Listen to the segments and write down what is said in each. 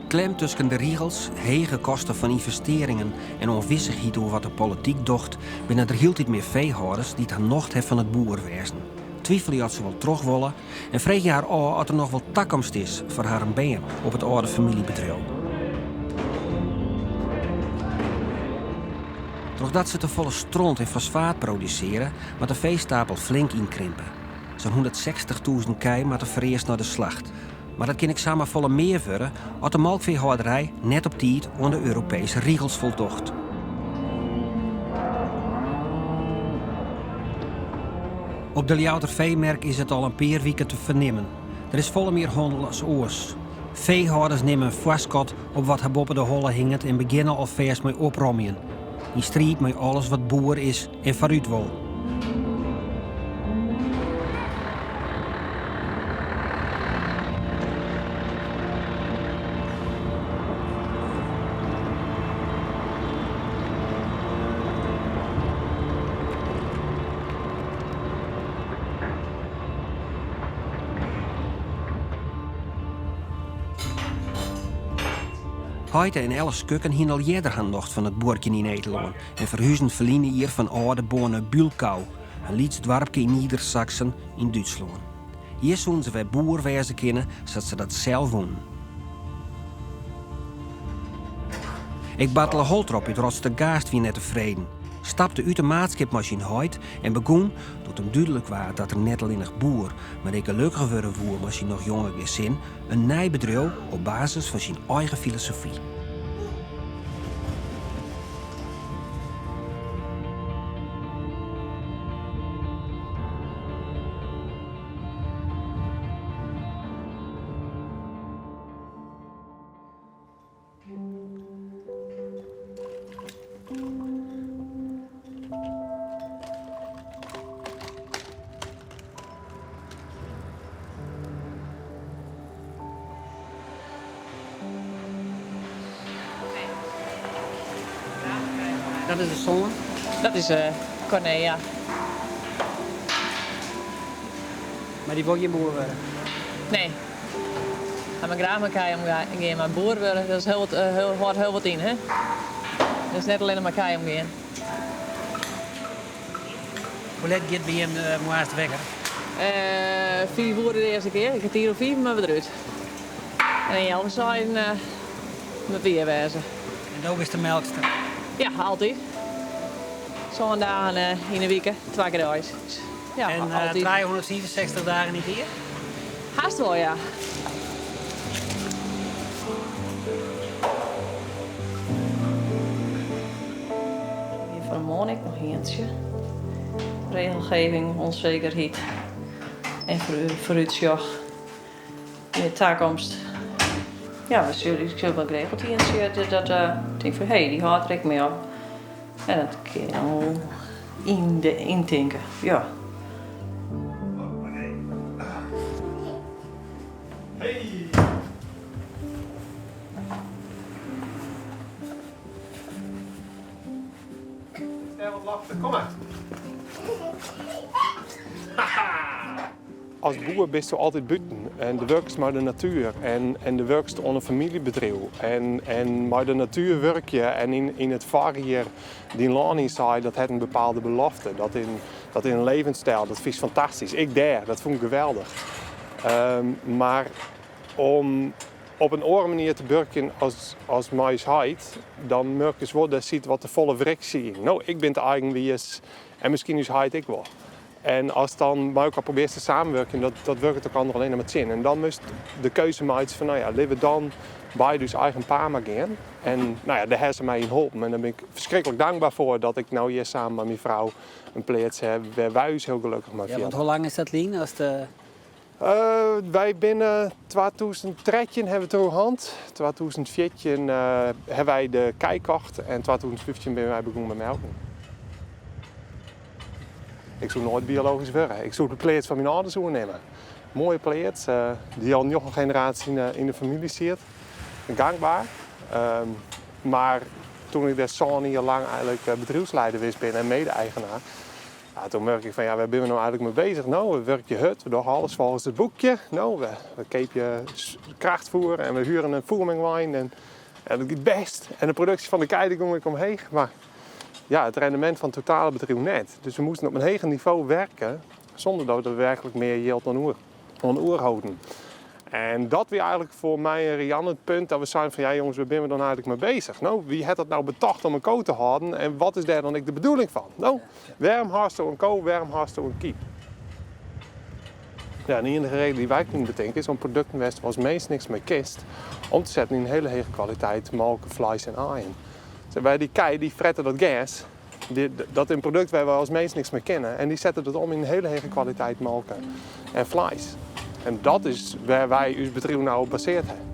Klem tusken de rigels, hege kosten fan ynvestearringen en ûnwissichheid oer wat de polityk docht, binne der hieltyd mear feehâlders dy't har nocht ha fan it boer-wêzen. Twifelje oft se wol troch wolle en freegje har ôf oft der noch wol takomst is foar harren bern op it âlde famyljebedriuw. Trochdat se tefolle stront en fosfaat produsearje, moat de feestapel flink ynkrimpe. Sa'n hûndertsechstichtûzen kij moatte foarearst nei de slacht. Mar dat kin ek samar folle mear wurde as de molkfeehâlderij net op tiid oan de Europeeske rigels foldocht. Op de Ljouwerter feemerk is it al in pear wiken te fernimmen. Der is folle mear hannel as oars. Feehâlders nimme in foarskot op wat har boppe de holle hinget en begjinne alfêst mei opromjen. Yn striid mei alles wat boer is en foarút wol. Heite en Elles Kukken hiene al earder har nocht fan it buorkjen yn Nederlân en ferhuzen ferline jier fan âlde nei Bulkau, in lyts doarpke yn Niedersachsen yn Dútslân. Hjir soene se wer boer wêze kinne sa't se dat sels woenen. Ek Bartele Holtrop út Rotstergaast wie net tefreden, stapte út de maatskip mei syn heit en begûn, doe't him dúdlik waard dat er net allinnich boer, mar ek gelokkich wurde woe mei syn noch jonge gesin, in nij bedriuw op basis fan syn eigen filosofy. Dat is de soan? Dat is Corné, ja. Mar dy wol gjin boer wurde? Nee. Hy mei graach mei kij omgean, mar boer wurde, dat is hiel wat, hâldt hiel wat yn, hè? Dat is net allinnich mei kij omgean. Hoe let giet by jim de moarns de wekker? Fiif oere de earste kear, kertier oer fiif moatte we derút. En healwei seisen moatte we hjir wêze. En do bist de melkster? Ja, altyd. Sân dagen yn 'e wike, twa kear deis. Ja, en 365 dagen yn it jier? Hast wol, ja. Wie fan 'e moarn ek noch ientsje. Regelgeving, onzekerheid en foarútsjoch yn de takomst. Ja, we sjogge, ik sjoch wol geregeld ientsje dat ik tink fan hé, dy hâldt der ek mei op. En dat kin je wol yntinke, ja. Kom mar. As boer bisto altyd bûten en do wurkest mei de natuer en, en do wurkest oan in famyljebedriuw. En, en mei de natuer wurkje en yn, yn it foarjier dyn lân ynsaaie, dat hat in bepaalde belofte. Dat in, dat in levensstyl, dat fynst fantastysk. Ik dêr, dat fûn ik geweldich. Mar om op in oare manier te wurkjen as, as mei ús heit, dan murkest wol, dêr sit wat te folle friksje yn. No, ik bin te eigenwiis en miskien ús heit ek wol. En ast dan mei elkoar probearrest te samenwurkjen, dat, dat wurket elkoar allinnich mar tsjin. En dan moatst de keuze meitsje fan, no ja, litte we dan by ús eigen paad mar gean. En no ja, dêr ha se my yn holpen. En dêr bin ik ferskriklik dankber foar dat ik no hjir samen mei myn frou in pleats ha wêr't wy ús hiel gelokkich mei Ja, fiele. want hoe lang is dat lyn? As de... Wy binne 2013 ha we troud. 2014 ha wy de kij kocht en 2015 binne wy begûn mei melken. Ik soe noait biologysk wurde. Ik soe de pleats fan myn âlders oernimme. Moaie pleats, dy't al njoggen generaasjes yn de famylje siet. Gangber. Mar toen ik dêr sân jier lang eigenlik bedriuwslieder west bin en mede-eigenaar, ja, toen murk ik fan ja, wêr binne we no eigenlik mei bezich? No, we wurkje hurd, we dogge alles folgens it boekje. No, we keapje krachtfoer en we huren in foermingwein en dat giet bêst. En de produksje fan de kij dy gong ek omheech, mar ja, it rendemint fan it totale bedriuw net. Dus we moasten op in heger nivo werke sûnder dat we der werklik mear jild oan oerholden. En dat wie eigenlik foar my en Rianne it punt dat we seinen fan ja jonges, wêr binne we dan eigenlik mei bezich? No, wie hat dat no betocht om in ko te hâlden en wat is dêr dan ek de bedoeling fan? No, wêrom hâldsto in ko, wêrom hâldsto in kiep? Ja, de iennige reden dy't wy koene betinke is om produkten wêr'tst as mins niks mei kinst, om te setten yn hiele hege kwaliteit molke, fleis en aaien. Wy dy kij dy frette dat gers, dat is in produkt wêr't wy as mins niks mei kinne en dy sette dat om yn hiele hege kwaliteit molke en fleis. En dat is wêr't wy ús bedriuw no op basearre hawwe.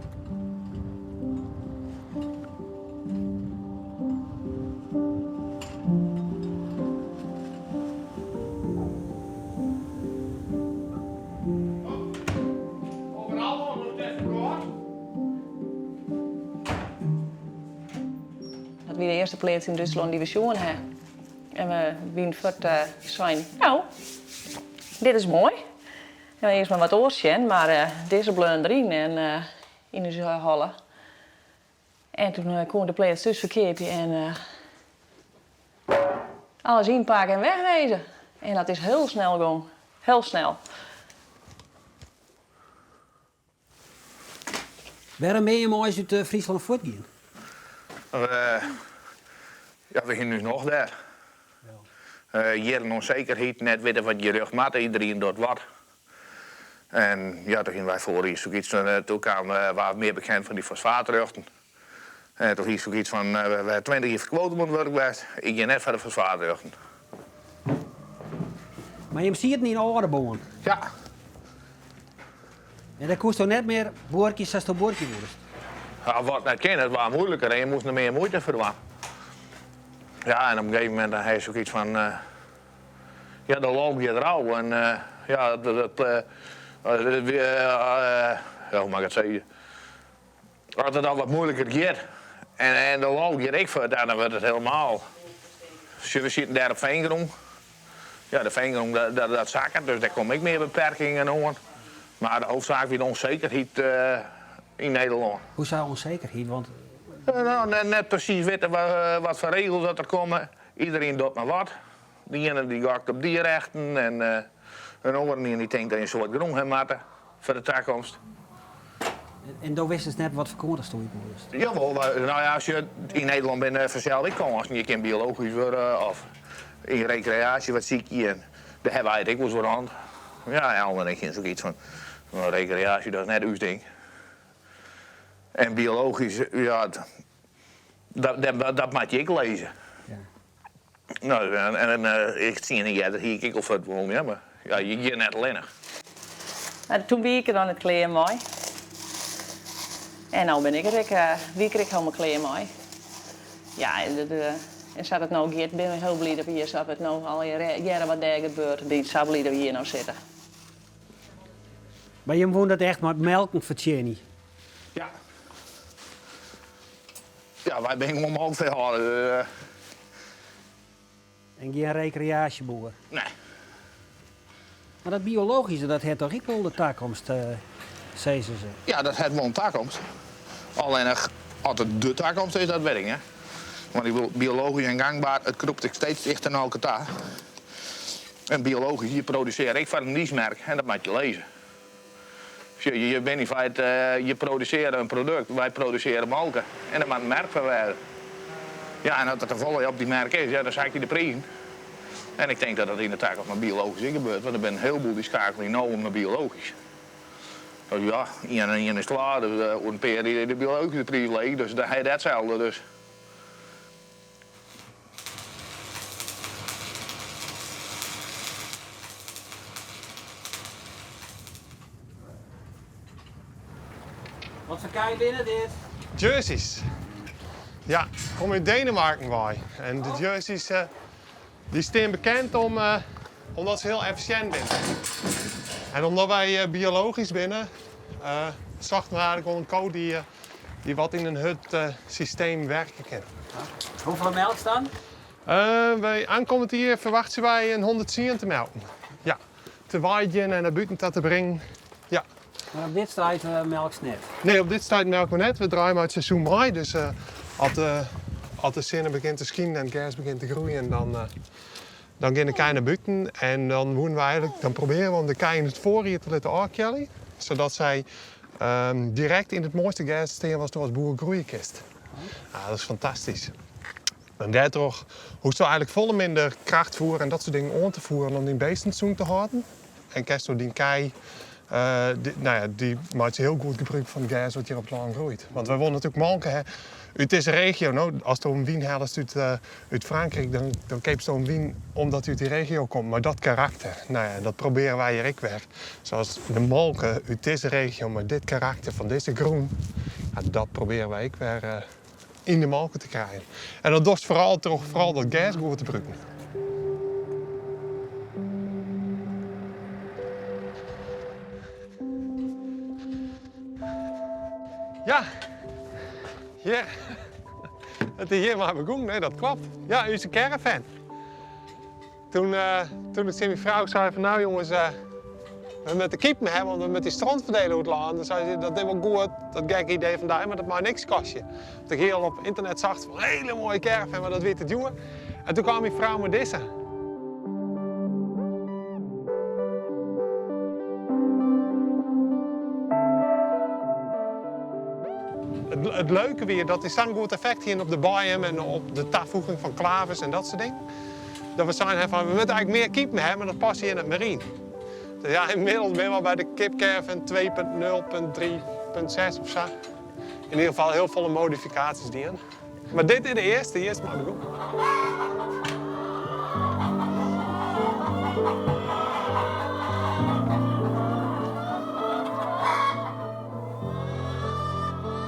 Dat wie de earste pleats yn Dútslân dy't we sjoen ha. En we wienen fuort sein, no, dit is moai. En we earst mar wat oars sjen, mar dizze bleaun deryn en yn ús holle. En toen koene we de pleats thús ferkeapje en alles ynpakke en wegwezen. En dat is hiel snel gong, hiel snel. Wêrom binne jim eins út Fryslân fuortgien? Ja, we hiene ús nocht dêr. Jierren ûnsekerheid, net witte wat je rjocht moatte, iderien docht wat. En ja, doe hiene wy foar sokyts, doe kaam waard mear bekend fan dy fosfaatrjochten. En doe hie ik sokyts fan, we ha 20 jier foar kwotum oan it wurk west, ik gean net foar de fosfaatrjochten. Mar jim sieten yn Aldeboarn? Ja. En dêr koesto net mear buorkje sa'tsto buorkje woest? Ja, wat net kin, it waard muoiliker en je moasten der mear muoite foar dwaan. Ja, en op in gegeven momint dan ha je sokyts fan, ja, de lol giet derôf en ja, dat, ja, hoe moat ik it sizze? As it al wat muoiliker giet en de lol giet ek fuort, dan wurdt it helemaal. We sitte dêr op feangrûn. Ja, de feangrûn dat sakket, dus dêr komme ek mear beperkingen oan. Mar de hoofdsaak wie de ûnsekerheid yn Nederlân. Hoesa ûnsekerheid? Want. No, net presys witte wat foar regels dat der komme. Iderien docht mar wat. De iene dy gokt op dierrechten en in oaren ien dy tinkt dat je in soad grûn ha moatte foar de takomst. En do wistest net wat foar kant ast út moast? Jawol, no ja, as je yn Nederlân binne fansels ek kânsen. Je kinne biologysk wurde of yn rekreaasje wat sykje en dêr hawwe wy it ek wolris oer hân. Ja, Ellen en ik hiene sokyts fan, no rekreaasje dat is net ús ding. En biologysk, ja, dat, dat moatte je ek lizze. No, en ik tsien jier earder hie ik ek al fuort wollen, ja, mar ja, je gean net allinnich. En toen wie ik der dan net klear mei. En no bin ik der ek, wie ik der ek hielendal klear mei. Ja, en, en sa't it no giet, bin ik hiel bliid dat we hjir sa't we it no allegear hearre wat dêr gebeurt. Bin ik sa bliid dat we hjir no sitte. Mar jim woene dat echt mei melken fertsjinje? Ja. Ja, wy binne gewoan melkfeehâlder. En gjin rekreaasjeboer? Nee. Mar dat biologyske, dat hat toch ek wol de takomst, sizze se? Ja, dat hat wol in takomst. Allinnich, oft it de takomst is, dat wit ik net. Want ik bedoel, biologysk en gangber, it krûpt ek steeds tichter nei elkoar ta. En biologysk, je produsearje ek foar in nichemerk en dat moat je lizze. Sjoch, je binne yn feite, je produsearje in produkt, wy produsearje molke en der moat in merk foar wêze. Ja, en as der tefolle op dy merk is, ja, dan sakje de prizen. En ik tink dat dat yn de takomst mei biologysk ek gebeurt, want der binne in hielboel dy skeakelje no om nei biologysk. Dus ja, ien en ien is twa, dus oer in pear jier is de biologyske priis leech, dus dan ha je datselde. Dus. Wat foar kij binne dit? Jerseys. Ja, komme út Denemarken wei. En de jerseys dy stean bekend om. Omdat se hiel effisjint binne. En omdat wy biologysk binne, sochten we eigentlik wol in ko dy't wat yn in hurd systeem werke kin. Hoefolle melkst dan? Wy oankommend jier ferwachtsje wy in 110 te melken. Ja, te weidzjen en nei bûten ta te bringen. Ja. Mar op dit stuit melkst net? Nee, op dit stuit melke we net. We draaie mei it seizoen mei. Dus as de sinne begjint te skinen en it gers begjint te groeien, dan dan gean de kij nei bûten. En dan woene we eigentlik, dan probearje we om de kij yn it foarjier te litten ôfkealje, sadat sy direkt yn it moaiste gers stean watsto as boer groeie kinst. Ja, dat is fantastysk. En dêrtroch hoechsto eigentlik folle minder krachtfoer en dat soart dingen oan te foeren om dyn beesten sûn te hâlden. En kinsto dyn kij, no ja, dy meitsje hiel goed gebrûk fan it gers wat hjir op it lân groeit. Want wy wolle natuerlik molke ha út dizze regio. No, asto in wyn hellest út Frankryk, dan keapsto in wyn omdat dy út dy regio komt, mei dat karakter. No ja, en dat probearje wy hjir ek wer. Sa as de molke út dizze regio mei dit karakter fan dizze grûn, ja, dat probearje wy ek wer yn de molke te krijen. En dat dochst foaral troch foaral dat gers goed te brûken. Ja, hjir. It is hjir mei begûn, nee, dat klopt. Ja, ús caravan. Toen, toen ik tsjin myn frou sei fan nou jonges, we moatte kipen ha, want we moatte dy stront ferdiele oer it lân. Dan sei se, dat is wol goed, dat gekke idee fan dy, mar dat mei niks kostje. Want ik hie al op ynternet socht fan hele moaie caravan, mar dat wie te djoer. En toen kaam myn frou mei dizze. It leuke wie dat dy sa'n goed effekt hiene op de boaiem en op de tafoeging fan klavers en dat soart dingen. Dat we sein ha fan we moatte eigentlik mear kipen ha, mar dat past hjir net mear yn. Dus ja, ynmiddels binne we al by de kipcaravan 2.0.3.6 of sa. Yn ieder gefal hiel folle modifikaasjes dien. Mar dit is de earste, hjir is it mei begûn.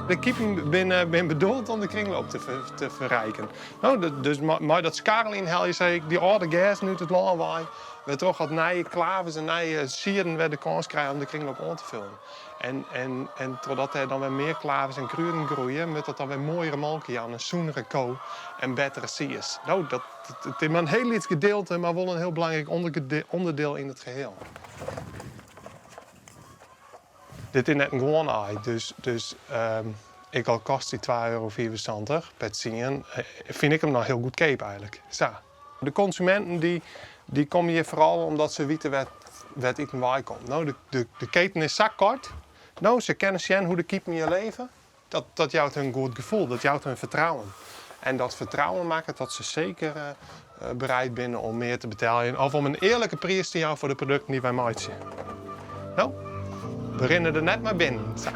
De kipen binne bedoeld om de kringloop te ferriken. No, dus mei dat skarreljen helje sy ek dy âlde gerzen út it lân wei, wêrtroch dat nije klavers en nije sieden wer de kâns krije om de kringloop oan te fullen. En trochdat dêr dan wer mear klavers en krûden groeie, moat dat dan wer moaiere molke jaan, in sûnere ko en bettere sies. No, dat it is mar in hiel lyts gedielte, mar wol in hiel belangryk ûnderdiel yn it geheel. Dit is net in gewoan aai, dus ek al kost dy twa euro 75 per tsien, fyn ik him noch hiel goedkeap eigentlik. Sa. De konsuminten dy komme hjir foaral omdat se witte wêr't iten wei komt. No, de keten is sa koart. No, se kinne sjen hoe't de kipen hjir leve. Dat jout hun goed gefoel, dat jout hun fertrouwen. En dat fertrouwen makket dat se seker bereid binne om mear te beteljen of om in earlike priis te jaan foar de produkten dy't wy meitsje. No, we rinne der net mei binnen. Sa.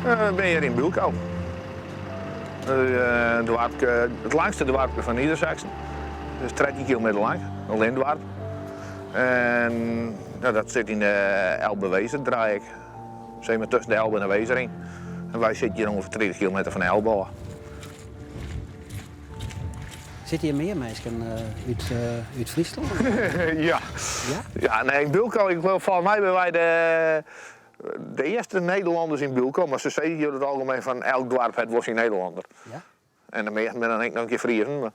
We binne hjir yn Bulkow. It langste doarpke fan Niedersachsen. Dat is 13 kilometer lang, in lintdoarp. En dat sit yn de Elbe-Weser-driehoek. Sis mar tusken de Elbe en de Weser yn. En wy sitte hjir ûngefear 30 kilometer fan de Elbe ôf. Sitte hjir mear minsken út Fryslân? Ja. Ja, nee, yn Bulkow, ik wol, folgens my binne wy de earste Nederlanners yn Bulkow, mar se sizze hjir oer it algemien fan elk doarp hat wol syn Nederlanner. Ja. En de measten binne dan ek noch in kear Friezen, mar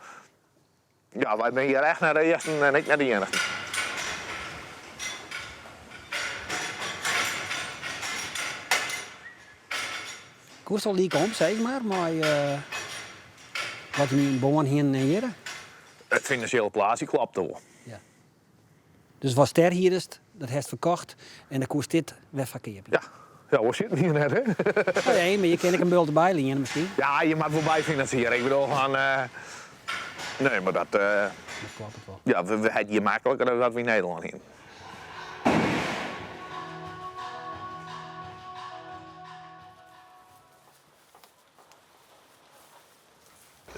ja, wy binne hjir echt net de earsten en ek net de iennichsten. Koest al lyk om, sis mar, mei wat jim yn bân hienen en hjirre? It finansjele plaatsje klopte wol. Ja. Dus watst dêr hiest, dat hast ferkocht en dan koest dit wer foar keapje? Ja. Ja, oars sit hjir net, hè? Nee, mar je kinne ek in bult derby liene miskien. Ja, je moatte wol byfinansiere. Ik bedoel fan, nee, mar dat. Dat kloppet wol. Ja, we ha it hjir makliker dan dat we yn Nederlân hienen.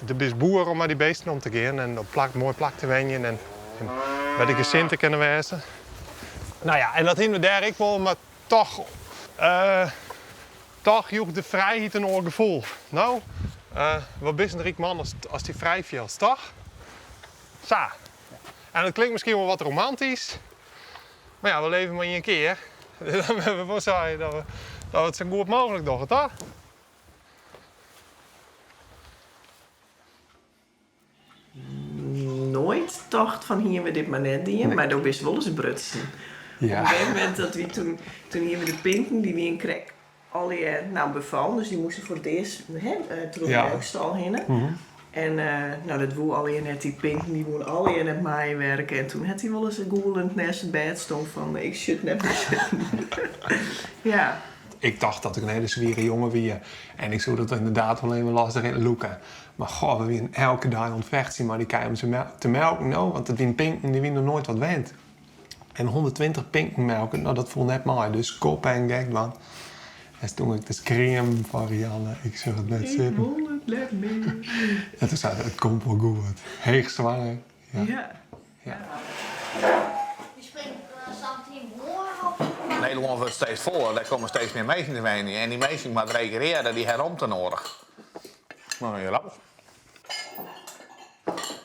Do bist boer om mei dy beesten om te gean en op plak, moai plak te wenjen. En En by de gesin te kinne wêze. No ja, en dat hiene we dêr ek wol, mar toch, toch joech de frijheid in oar gefoel. No, wat bist in ryk man ast dy frij fielst, toch? Sa. En dat klinkt miskien wol wat romantysk, mar ja, we leve mar ien kear. Dus dan moatte we wol soargje dat we dat we it sa goed mooglik dogge, toch? Noait tocht fan hiene we dit mar net dien, mar do bist wolris brutsen. Op in gegeven momint dat wie toen, toen hiene we de pinken, dy wiene krekt allegear nou befallen, dus dy moasten foar it earst hè, troch de melkstal hinne. En nou dat woe allegear net, dy pinken dy woene allegear net meiwerke en toen hat hy wolris gûlend neist it bêd stien fan ik sjoch it net mear sitten. Ja. Ik tocht dat ik in hiele swiere jonge wie en ik soe dat ynderdaad wol even lêstich yn lûke. Mar goh, we wienen elke dei oan it fechtsjen mei dy kij om se te melken, no, want it wienen pinken, dy wienen noch noait wat wend. En 120 pinken melken, no dat foel net mei, dus kop en gek dwaan. En stûn ik te skriemen fan Rianne, ik sjoch it net sitten. Ik wol it net mear. En toen sei se, it komt wol goed. Heechswanger. Ja. Ja. Nederlân wurdt steeds foller, der komme steeds mear minsken te wenjen en dy minsken moatte rekreëarje, dy ha romte noadich. No, heel rappel.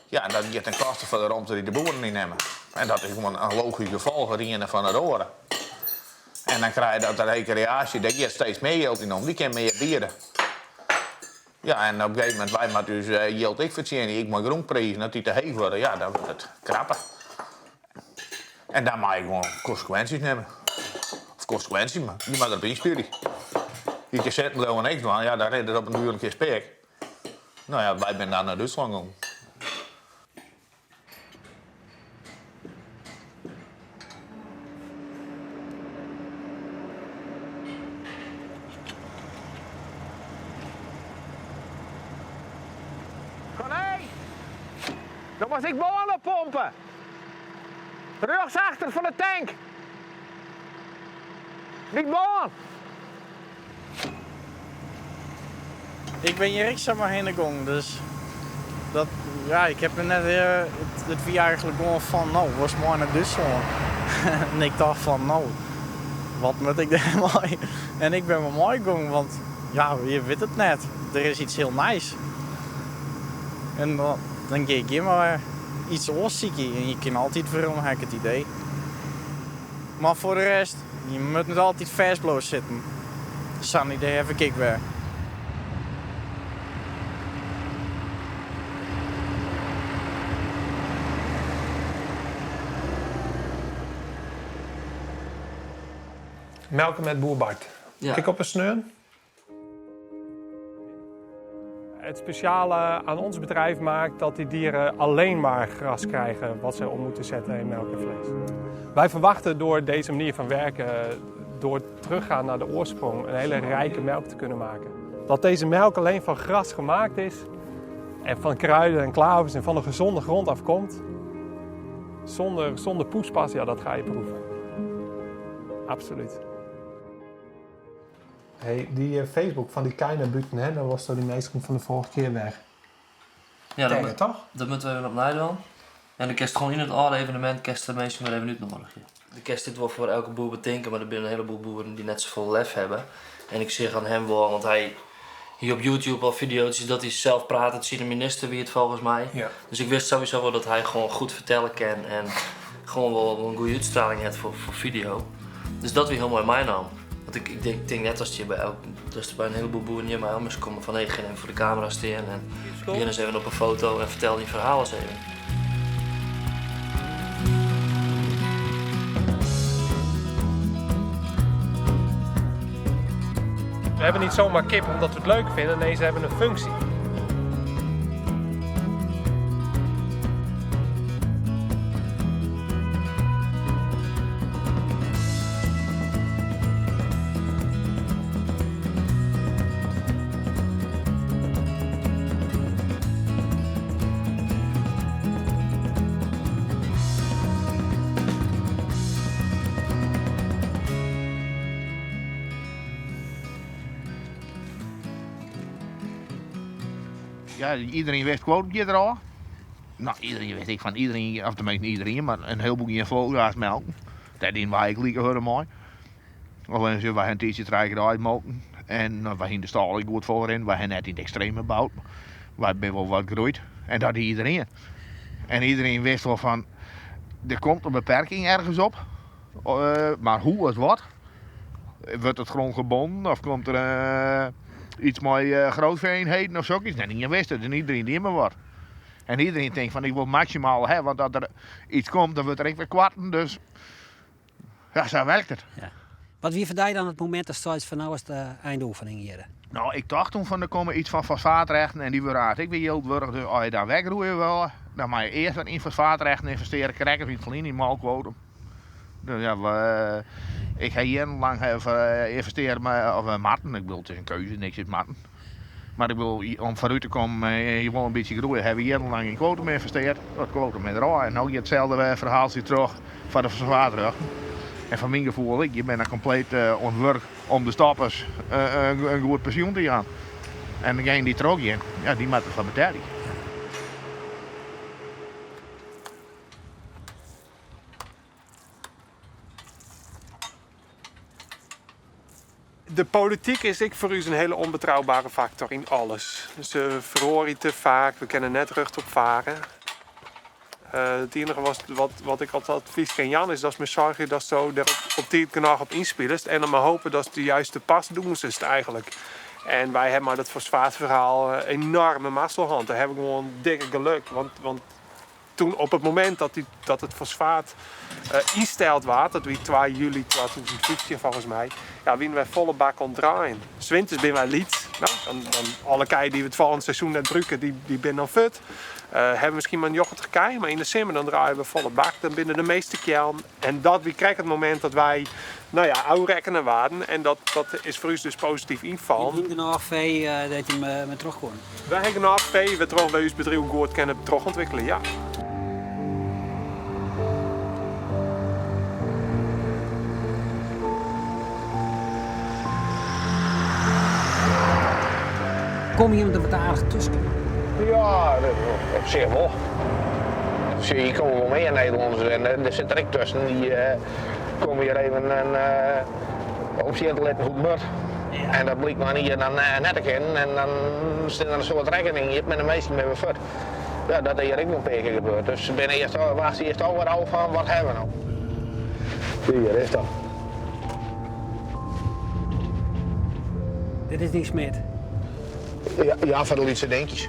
Ja, dat giet ten koste fan de romte dy't de boeren ynnimme. En dat is gewoan in logysk gefolch, it iene fan it oare. En dan krije je dat de rekreaasje, dêr giet steeds mear jild yn om, dy kin mear biede. Ja, en op in gegeven momint, wy moatte ús jild ek fertsjinje, ek mei grûnprizen, as dy te heech wurde, ja, dan wurdt it krapper. En dan moatte je gewoan konsekwinsjes nimme. Of konsekwinsjes, mar je moatte derop ynspylje. Je kinne sitten bliuwe en niks dwaan, ja, dan rint it op 'en duer in kear spik. No ja, wy binne dan nei Dútslân gong. Corné, dan moatst ek bân oppompe. Rjochts achter fan de tank. Dy bân. Ik bin hjir ek samar hinne gong, dus dat, ja, ik heb net, it wie eigenlik gewoan fan, no, wolst mei nei Dútslân? En ik tocht fan, no, wat moat ik dêr mei? En ik bin mar meigong, want ja, je wit it net. Der is iets hiel nijs. En dan gean ik hjir mar iets oars sykje en je kinne altyd werom, ha ik it idee. Mar foar de rest, je moat net altyd fêst bliuwe sitten. Sa'n idee haw ik ek wer. Melke met boer Bart. Ek op in sneon? Het speciale aan ons bedrijf maakt dat die dieren alleen maar gras krijgen wat ze om moeten zetten in melk en vlees. Wij verwachten door deze manier van werken, door teruggaan naar de oorsprong, een hele rijke melk te kunnen maken. Dat deze melk alleen van gras gemaakt is en van kruiden en klavers en van een gezonde grond afkomt, zonder poespas, ja, dat ga je proeven. Absoluut. Hey, die eh, Facebook van die kei nei bûten, hè, dan was die minsken fan de foarige kear wer. Ja, dat, Tagge, toch? dat moatte we even opnij dwaan. En dan kinst gewoan yn it âlde evenemint kinst de minsken wer even útnoadigje. Do kinst dit wol foar elke boer betinke, mar der binne in heleboel boeren dy't net safolle lef hawwe. En ik seach oan him wol, want hy hie op YouTube al fideo's dat hy sels prate tsjin de minister wie it folgens my. Ja. Dus ik wist sowieso wol dat hy gewoan goed fertelle kin en gewoan wol in goede útstraling hat foar fideo. Dus dat wie hiel moai meinaam. Want ik tink net datst hjir by elk, datst der by in heleboel boeren hjir mei om is komme fan hé, gean even foar de kamera stean en gean ris even op in foto en fertel dyn ferhaal ris even. We hebben niet zomaar kip omdat we het leuk vinden, nee, ze hebben een functie. Ja, iedereen wist quote giet derôf. No, iderien wist ek fan iderien, of tenminste iderien, mar in hielboel gjin folgas melken. Dêr dienen wy ek like hurde mei. Allinnich wy ha in tiidsje trije kear deis molken en wy hiene de stâl ek goed fol rinnen. Wy ha net yn it ekstreme boud, wy binne wol wat groeid en dat die iderien. En iderien wist wol fan der komt in beperking ergens op, mar hoe as wat? Wurdt it grondgebonden of komt der iets mei grootvee-eenheden of soks? Net ien wist it en iderien die mar wat. En iderien tinkt fan ik wol maksimaal ha, want as der iets komt dan wurdt der ek wer koarten, dus ja, sa werkt it. Ja. Wat wie foar dy dan it momint datst seist fan no is de eindoefening hjir? No, ik tocht toen fan der komme iets fan fosfaatrechten en dy wurde aanst ek wer jild wurdich, dus as je dan wer groeie wolle, dan moat je earst wer yn fosfaatrechten ynvestearje, krekt as yn it ferline yn molkkwotum. Dus ja, ik ha jierrenlang ynvestearre mei, of moatten, ik bedoel it is in keuze, niks is moatten. Mar ik bedoel, om foarút te kommen en je wolle in bytsje groeie, ha we jierrenlang yn kwotum ynvestearre. Dat kwotum is derôf en no giet itselde ferhaaltsje troch foar de fosfaatrjochten. En foar myn gefoel ek, je binne dan kompleet oan it wurk om de stoppers in goed pensjoen te jaan. En degene dy't trochgean, ja, dy moatte derfoar betelje. De polityk is ek foar ús in hiele ûnbetrouwbere faktor yn alles. Se feroarje te faak, we kinne net rjochtop fare. It iennige wat ik as advys kin jaan is datst mar soargje datsto der op tiid genôch op ynspilest en dan mar hope datst de juiste pas dûnsest eigenlik. En wy hawwe mei dat fosfaatferhaal enoarme mazzel hân. Dêr hawwe we gewoan dikke geluk, want Toen op it momint dat, dat it fosfaat ynsteld waard, dat wie 2 july 2015 folgens my, ja, wiene wy folle bak oan it draaien. 's Winters binne wy lyts, no, dan, dan alle kij dy't we it folgjende seizoen net brûke, dy, dy binne dan fuort. Hawwe we miskien mar 90 kij, mar yn de simmer dan draaie we folle bak, dan binne de measte keallen. En dat wie krekt it momint dat wy, no ja, ôfrekkene waarden en dat, dat is foar ús dus posityf ynfallen. Jim hiene genôch fee dêr't jim mei troch koene? Wy ha genôch fee wêrtroch wy ús bedriuw goed kinne trochûntwikkelje, ja. Komme jim der wat aardich tusken? Ja, op sich wol. Sjoch, hjir komme wol mear Nederlanners en der sit der ek tusken dy komme hjir even om sjen te litten hoe't it moat. En dat blykt nei in jier dan net te kinnen en dan stean der in soad rekkening iepen en de minsken binne wer fuort. Ja, dat is hjir ek wol in pear kear gebeurd. Dus se binne earst, wachtsje earst al wer ôf fan wat hawwe we no. Hjir is dat. Dit is dyn smid? Ja, ja, foar de lytse dinkjes.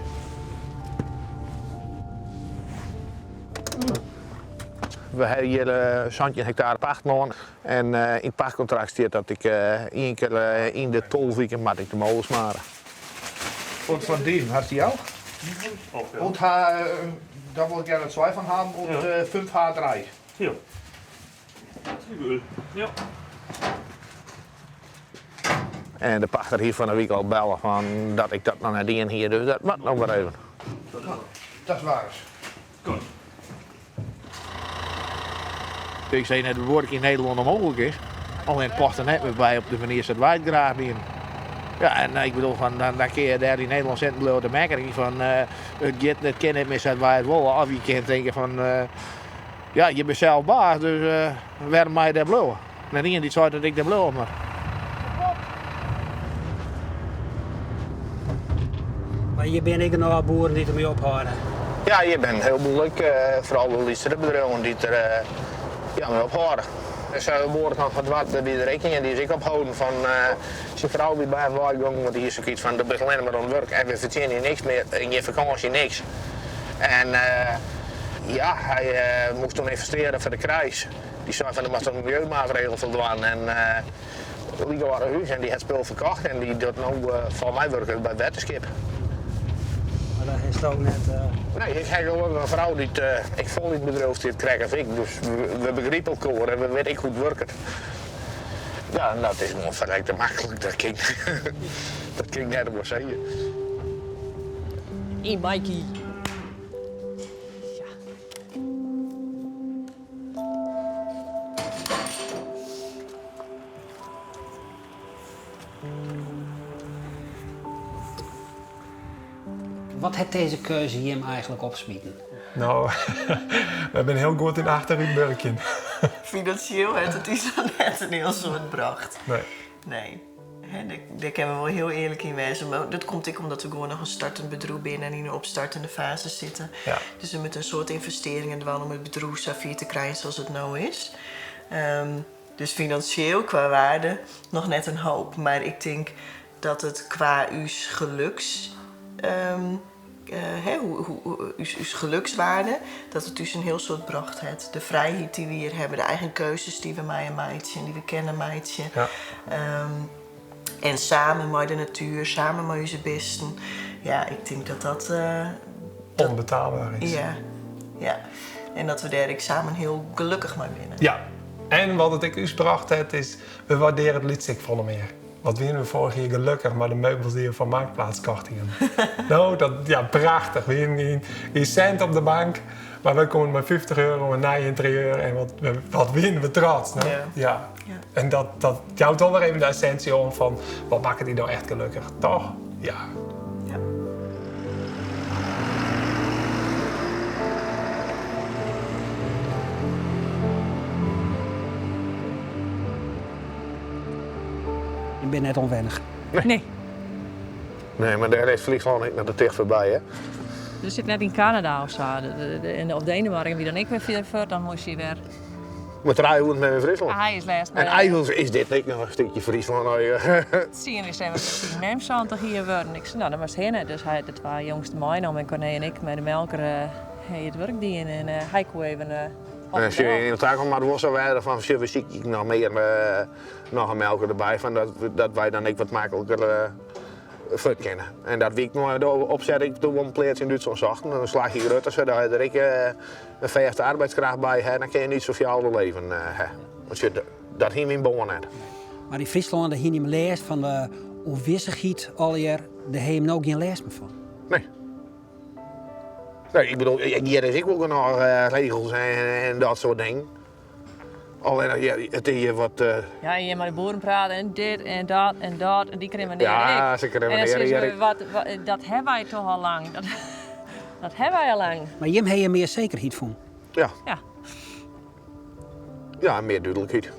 We hawwe hjir 17 hektare pachtlân en yn it pachtkontrakt stiet dat ik ien kear yn de 12 wiken moat ik de mole smare. Wat foar dieven hast dy al? Und daar wil ik gerne twee van haben und 5 H3. Ja. Ja. En de pachter hie fan 'e wike al belle fan dat ik dat noch net dien hie, dus dat moat noch wer even. Dat is waar. Goed. Ik sei net dat wurk yn Nederlân ûnmooglik is, allinne it past der net mear by op de manier sa't wy it graach dienen. Ja, en ik bedoel, fan, dan, dan kinne je dêr yn Nederlân sitten bliuwe te mekkerjen fan it giet, it kin net mear sa't wy it wolle. Of je kinne tinke fan, ja, je binne sels baas, dus wêrom mei je dêr bliuwe? Net ien dy't seit dat ik dêr bliuwe moat. Mar hjir binne ek genôch boeren dy't dermei ophâlde. Ja, hjir binne in hielboel ek, foaral de lytsere bedriuwen dy't der ja, mei ophâlde. De boer fan Van Dwart, dêr wie der ek ien, dy is ek opholden fan syn frou wie by him weigongen, want dy hie sokyts fan do bist allinnich mar oan it wurk en we fertsjinje niks mear, gjin fakânsje, niks. En ja, hy moast toen ynvestearje foar de Kreis. Dy sei fan do moatst oan miljeumaatregels foldwaan en like âlde hús en dy hat spul ferkocht en dy docht no foar my wurk by it wetterskip. Mar dat hast ook net. Nee, ik ha gelokkich in frou dy't ek fol yn it bedriuw stiet, krekt as ik. Dus we begripe elkoar en we witte ek hoe't it wurket. Ja, en dat is gewoan ferrekte maklik, dat kin ik, dat kin ik net oars sizze. Hey Mikey. Wat hat dizze keuze jim eigenlik opsmiten? No, wy binne hiel goed yn achterútwurkjen. Finansjeel hat it ús noch net in hiel soad brocht. Nee. Nee. Dêr kinne we wol hiel earlik yn wêze. Mar dat komt ek omdat we gewoan noch in startend bedriuw binne en yn de opstartende fase sitte. Ja. Dus we moatte in soad ynvestearringen dwaan om it bedriuw safier te krijen sa't it no is. Dus finansjeel kwa waarde noch net in hoop. Mar ik tink dat it kwa ús geluks, ús gelukswaarde, dat it ús in hiel soad brocht hat. De frijheid dy't we hjir hawwe, de eigen keuzes dy't we meie meitsje en dy't we kinne meitsje. Ja. En samen mei de natuer, samen mei ús bisten. Ja, ik tink dat dat. Onbetaalbaar is. Ja, ja. En dat we dêr ek samen hiel gelokkich mei binne. Ja, en wat it ek ús brocht hat is, we waardearje it lyts ek folle mear. Wat wiene we foarich jier gelokkich mei de meubels dy't we fan Marktplaats kocht hiene. No, dat, ja, prachtich. We hiene gjin sint op de bank, mar wy koene mei 50 euro in nij ynterieur en wat, wat wiene we trots. No? Ja. Ja. Ja. En dat, dat jout wol wer even de essinsje oan fan wat makket dy no echt gelokkich, toch? Ja. Ja. Ik bin net ûnwennich. Nee. Nee, mar dêr is Fryslân ek noch te ticht foarby, hè? Der sit net yn Kanada of sa. Of Denemarken wie dan ek wer fierder fuort, dan moast je wer. Mar trije oeren bin yn Fryslân. Hy is lêst En eigentlik is dit ek noch in stikje Fryslân. Tsien is even syn mem 70 jier wurden. Ik sei, no, dan moatst hinne. Dus hy hat de twa jongsten meinaam en Corné en ik mei de melker ha it wurk dien. En hy koe even op En sjoch, yn de takomst moat wol sa wêze fan sjoch, we sykje noch mear noch in melker derby, fan dat, dat wy dan ek wat makliker fuort kinne. En dat wie ik mei de opset ik doe wol in pleats yn Dútslân sochten, in slachje grutter, sadat je der ek in fêste arbeidskracht by ha, dan kinne je in sosjaler leven ha. Want sjoch, dat hie myn bân net. Mar yn Fryslân dêr hiene jim lêst fan de ûnwissichheid allegear, dêr ha jim no gjin lêst mear fan? Nee. Nee, ik bedoel, hjir is ek wol genôch regels en dat soart dingen. Allinnich, ja, it is hjir wat. Ja, en je mei de boeren prate en dit en dat en dat en dy kriminearje Ja, ek. se En dan kriminearje sizze hjir we, wat, wat, dat hawwe wy toch al lang. Dat, dat hawwe wy al lang. Mar jim hawwe mear sekerheid fûn? Ja. Ja. Ja, en mear dúdlikheid.